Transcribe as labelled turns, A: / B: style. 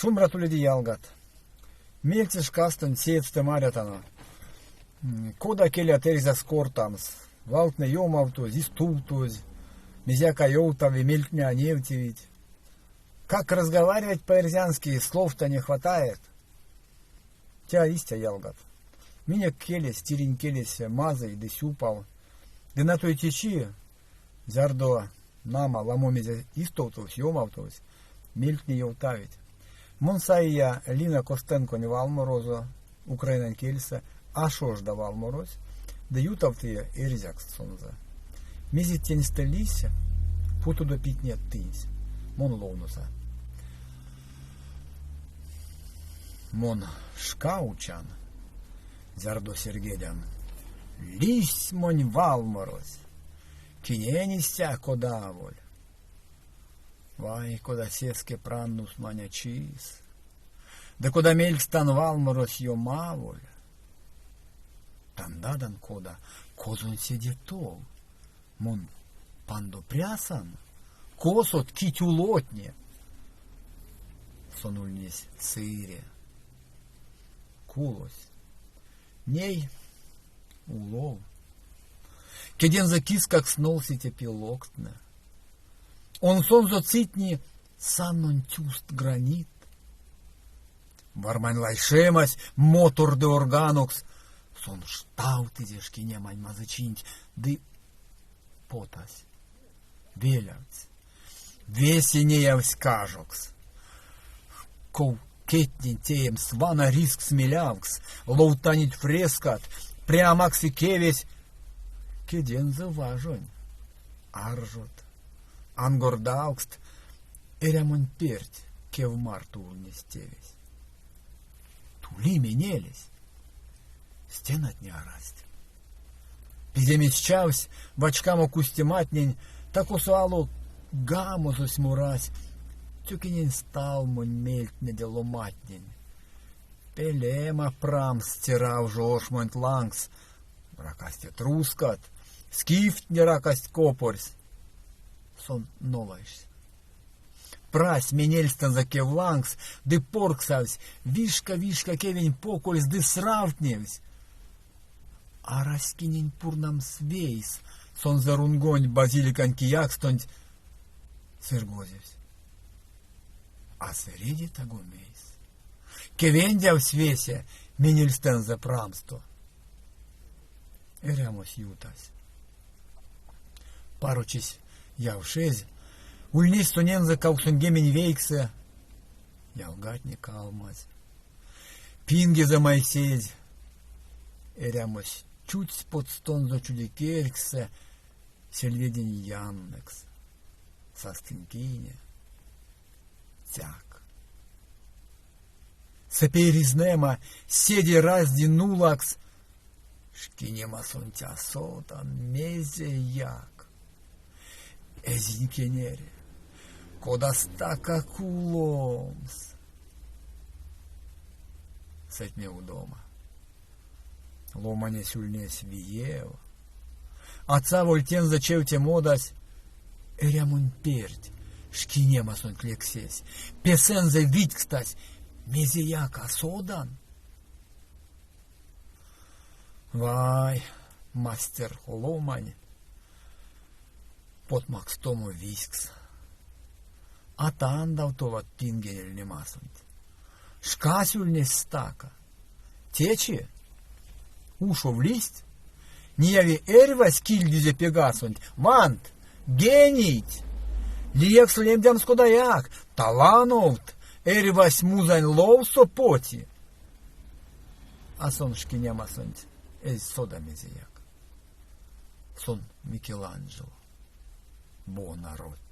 A: Шумбрат уледе, ялгат! Меельце шкастонть сеедьстэ марятано, кода келят эрзякс кортамс, валтнэ ёмавтозь, истувтозь, мезеяк а ёвтави, мельтне а невтевить. Как разговаривать по-эрзянски, слов-то не хватает. Те а истя, ялгат. Минек келесь, тиринь келесь мазый ды сюпав. Ды натой течи, зярдо, нама, ламо мезе истовтовсь, ёмавтовсь, мельтне ёвтавить. Мон саия Лина Костенконь валморозо украинань кельсэ а шожда валморось ды ютавтыя эрзякс сонзэ. Мезе теньстэ лиссь, путодо питне тынсь, мон ловноса. Мон шка учан, зярдо серьгедян. Лиссь монь валморось, кинень истя кода аволь. Вай, кода сеске пран нусманя чис. Ды кода мелькстан валморось ёмаволь. Тандадан кода, козонь седе тов. Мон пандо прясан, косот кить улотне. Сон ульнесь сыре, кулось. Ней улов. Кедензэ кискакс нолсить эпилогтнэ. Онсонзо цитни санонь тюст гранит. Вармань лайшемась мотор ды органокс. Сон штавтызе шкинемань мазычинть ды потась, велявтсь. Весе неявсь кажокс. Ков кедтнень теемс вана ризкс-мелявкс, ловтанить фрескат, пря максы кевесь, кедензэ важонь, аржот, ангордавкст, эрямонь перть кев марто ульнесь тевесь. Тули менелесь, стенатне арасть. Пиземесь чавсь вачкамо кустематнень, та-косо ало гамозось морась тюкинень сталмонь мельтнеде ломатнень. Пелема прамс те раужо ошмонть лангс, ракасть этрускат, скифтне ракасть копорьс. Сон нолайшсь. Прась менельстэнзэ кев лангс ды порксавсь вишка-вишка кевень покольс ды сравтневсь. Арась кинень пурнамс вейс сонзэ рунгонть базиликань киякстонть сыргозевсь. А сэреди таго мейс. Кевендявсь весе менельстэнзэ прамсто. Эрямось ютась. Парочись явшезь, ульнесь сонензэ 89, ялгатне калмазь. Пингезэ майсезь, эрямось чудсь потстонзо чудикерькссэ сельведень яннэкс, састынькине, цяк. Сэпей ризнэма седе разди нулакс, шкинемасонть а содан мезеяк. Эзинь кенере, кода стака куломс. Сэтьме удома. Ломанесь ульнесь виев. Ацаволь тензэ чевте модась, эрямонь перть шкинемасонть лексесь, песэнзэ видькстась, мезеяк а содан. Вай, мастер ломань, потмакстомо визькс. А тандавтоват пингень эльнемасонть. Шкась ульнесь стака. Течи ушов лиссть, неяви эрьвась кильдизе Пегасонть. Вант, генийть! Лиякс лемдямс кодаяк, талановт, эрьвась музань ловсо поти. А сон шкинемасонть эзь сода мезеяк. Сон Микеланджело, Буонаротти.